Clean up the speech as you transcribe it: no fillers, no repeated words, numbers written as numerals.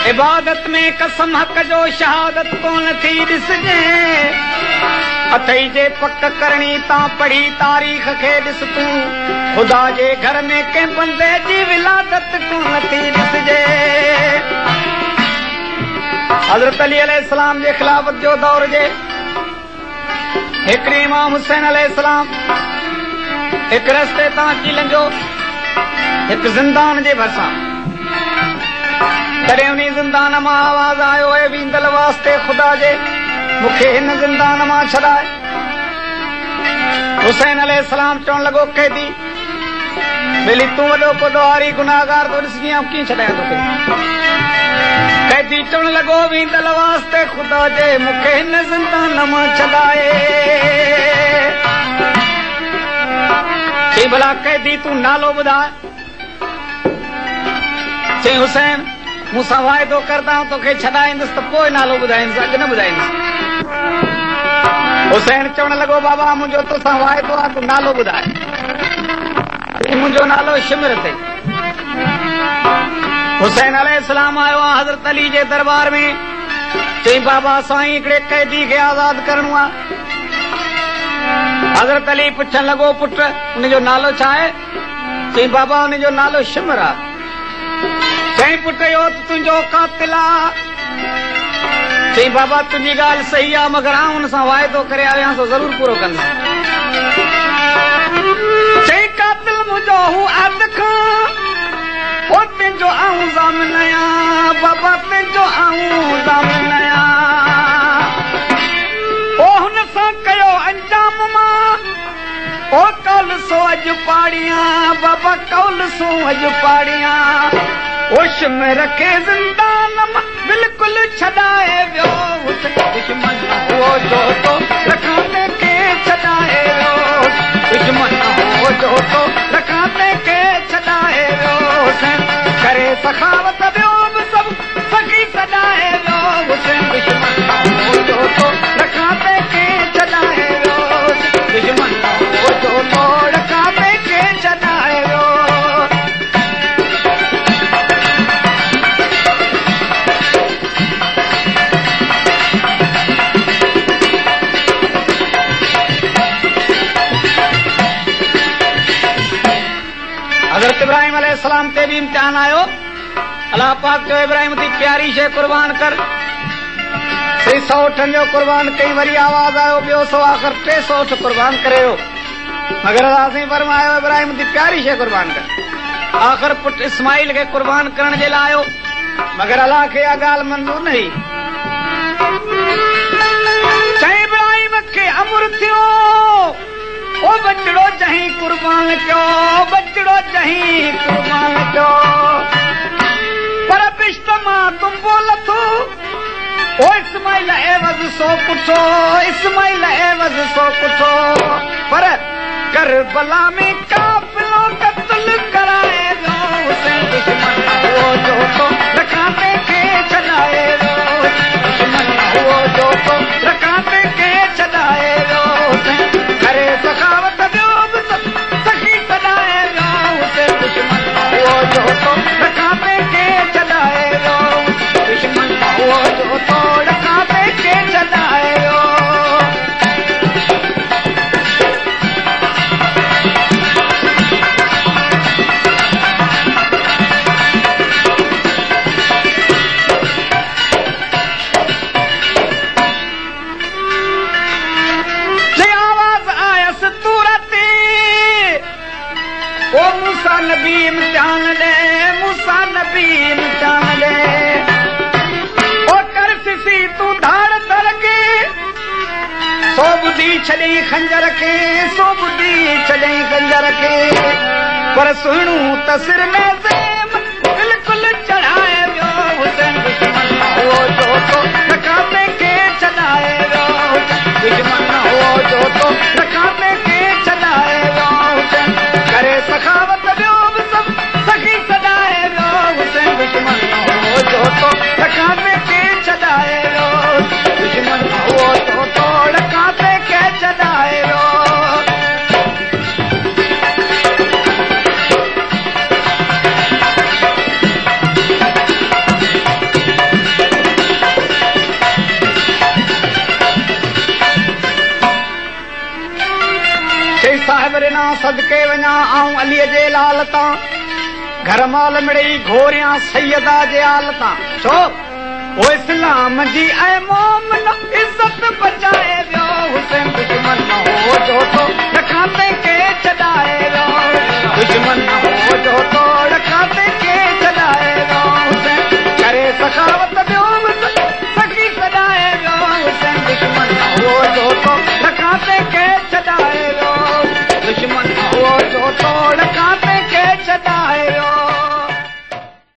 इबादत में कसम हक़ जो शहादत कोन थी ॾिसजे। अथई जे पक करणी तां पढ़ी तारीख़ खे ॾिस तूं, ख़ुदा जे घर में कंहिं बंदे जी विलादत कोन थी ॾिसजे। हज़रत अली अलैहिस्सलाम जे ख़िलाफ़त जो दौर जे हिकिड़ी इमाम हुसैन अलैहिस्सलाम हिकु रस्ते तां अची लंघियो हिकु ज़िंदान जे भरिसां। तॾहिं उन ज़िंदान मां आवाज़ आयो, ए वेंदल वास्ते ख़ुदा जे मूंखे हिन ज़िंदान मां छॾाए। हुसैन अलैहिस्सलाम चवणु लॻो, कैदी ॿेली तूं वॾो को ॾुहारी गुनाहगार थो ॾिसजी, आउं कीअं छॾायां तोखे? कैदी चवणु लॻो, वेंदल वास्ते ख़ुदा जे मूंखे हिन ज़िंदान मां छॾाए। चई भला कैदी तूं नालो ॿुधाए। चई हुसैन मूंसां वाइदो करदा तोखे छॾाईंदुसि त पोइ नालो ॿुधाईंदुसि, अॻु न ॿुधाईंदुसि। हुसैन चवणु लॻो, बाबा मुंहिंजो तोसां वाइदो आहे, तूं नालो ॿुधाए। मुंहिंजो नालो शिमर अथई। हुसैन अलैहिस्सलाम आयो आहे हज़रत अली जे दरबार में। चई बाबा साईं हिकिड़े कैदी खे आज़ाद करिणो आहे। हज़रत अली पुछणु लॻो, पुट उनजो नालो छा आहे? चई बाबा उनजो नालो शिमर आहे। चई पुट इहो त तुंहिंजो क़ातिल आहे। चई बाबा तुंहिंजी ॻाल्हि सही आहे, मगर आउं हुन सां वाइदो करे आयो आहियाँ, सो ज़रूरु पूरो कंदुसि। चई क़ातिल मुंहिंजो हू अध खां, ओ तुंहिंजो आउं ज़ामिन आहियाँ, बाबा तुंहिंजो आउं ज़ामिन आहियाँ। ओ हुन सां कयो अंजाम मां, ओ कौल सो अॼु पाड़ियाँ, बाबा कौल सो अॼु पाड़ियाँ। होश में रखे ज़िंदान मां बिल्कुलु छॾाए वियो, दुश्मन हुओ जो तो रखां तंहिंखे छॾाए वियो, दुश्मन हुओ जो तो रखां तंहिंखे छॾाए वियो। हुसैन करे सखावत ॿियो बि सभु सखी सॾाए वियो, हुसैन दुश्मन हुओ जो तो रखां तंहिंखे छॾाए वियो, दुश्मन हुओ जो तो रखां तंहिंखे छॾाए वियो। हज़रत इब्राहिम अलैहिस्सलाम ते बि इम्तिहान आयो। अल्लाह पाक चयो, इब्राहिम थी प्यारी शइ कुर्बान कर। सही 100 उठनि जो कुर्बान कई, वरी आवाज़ आयो ॿियो 100, आख़िर 300 उठ कुर्बान करे वियो। मगर अल्लाह साईं फरमायो, इब्राहिम थी प्यारी शइ कुर्बान कर। आख़िर पुट इस्माइल खे कुर्बान करण जे लाइ आयो, मगर अल्लाह खे इहा ॻाल्हि मंज़ूर न हुई। चई इब्राहिम खे अमर थियो, ओ बचड़ो जहीं कुर्बान कयो, बचड़ो जहीं कुर्बान कयो। पर बिश्त मां तुम्बो लथो, ओ इस्माइल एवज़ सो पुठो, इस्माइल एवज़ सो पुठो। पर करबला में काफ़िलो क़त्ल कराए वियो, हुसैन दुश्मन हुओ जो तो रखां तंहिंखे छॾाए वियो, दुश्मन हुओ जो तो रखां तंहिंखे छॾाए वियो। हुसैन करे सखावत ॿियो बि सखी सॾाए वियो, हुसैन दुश्मन हुओ जो तो रखां तंहिंखे छॾाए वियो, दुश्मन हुओ जो तो रखां तंहिंखे छॾाए वियो। ओ मूसा नबी इम्तिहान ॾे, मूसा नबी इम्तिहान ॾे। ओ कर सिसी तूं धाड़ धर खे, सो ॿुधी छॾई खंजर खे, सो ॿुधी छॾई खंजर खे। पर सुहिणो त सिर में बिल्कुलु चढ़ाए वियो, हुसैन दुश्मन हुओ जो तो रखां तंहिंखे छॾाए वियो, दुश्मन हुओ जो तो रखां तंहिंखे छॾाए वियो। हुसैन करे सखावत ॿियो बि सभु सखी सॾाए वियो, हुसैन दुश्मन हुओ जो तो रखां तंहिंखे छॾाए वियो, दुश्मन हुओ जो तो रखां तंहिंखे छॾाए वियो। وڃان آئون عليء جي لال تان. گهر مال مڙئي گهوريان سيدا جي آل تان. ڇو؟ او اسلام جي اي مومنو عزت بچائي ويو حسين دشمن نه هو جو ٿو رکان تنهن کي ڇڏائي.